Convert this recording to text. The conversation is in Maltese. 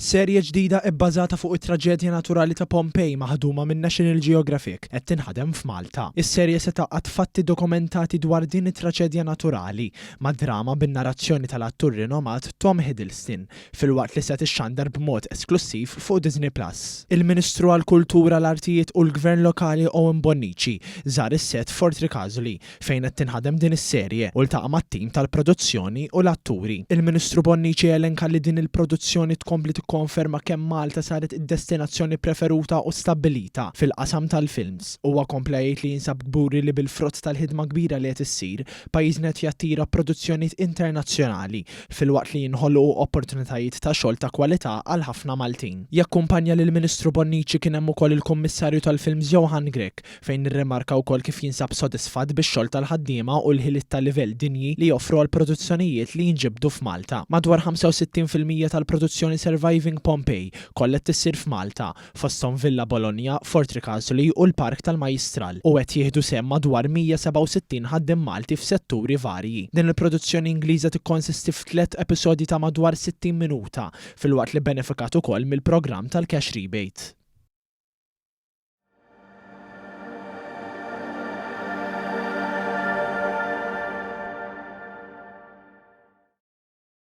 Serje ġdida ibbażata fuq it-traġedja naturali ta' Pompej maħduma minn National Geographic qed tinħadem f'Malta. Is-serje se tgħaqqad fatti dokumentati dwar din it-traċedja naturali ma' drama bin-narrazzjoni tal-attur rinomat Tom Hiddleston filwaqt li se tixxandar b'mod esklussiv fuq Disney Plus. Il-Ministru għall-Kultura, l-Artijiet u l-Gvern Lokali Owen Bonnici żar is-sett Fort Ricasoli fejn qed tinħadem din is-serje u ltaqa' mat-tim tal-produzzjoni u l-atturi. Il-Ministru Bonnici elenka li din il-produzzjoni tkompli tikkonferma kemm Malta saret id-destinazzjoni preferuta u stabbilita fil-qasam tal-films. Huwa kompla jgħid li jinsab kburi li bil-frott tal-ħidma kbira li qed issir, pajjiżna qed jattira produzzjonijiet internazzjonali filwaqt li jinħolqu opportunitajiet ta' xogħol ta' kwalità għal ħafna Maltin. Jakkumpanja lill-Ministru Bonnici kien hemm ukoll il-Kummissarju tal-Films Johann Grech fejn irrimarka wkoll kif jinsab sodisfatt bix-xogħol tal-ħaddiema u l-ħiliet ta' livell dinji li joffru għall-produzzjonijiet li jinġibdu f'Malta. Madwar 65% tal-produzzjoni Surviving Pompeii kollha qed issir f'Malta, fosthom Villa Bologna, Fort Ricasoli u l-Park tal-Majjistral, u qed jieħdu sehem madwar 167 ħaddiem Malti f'setturi varji. Din il-produzzjoni Ingliża tikkonsisti f'tliet episodji ta' madwar 60 minuta, filwaqt li bbenefikat ukoll mill-programm tal-cash rebate.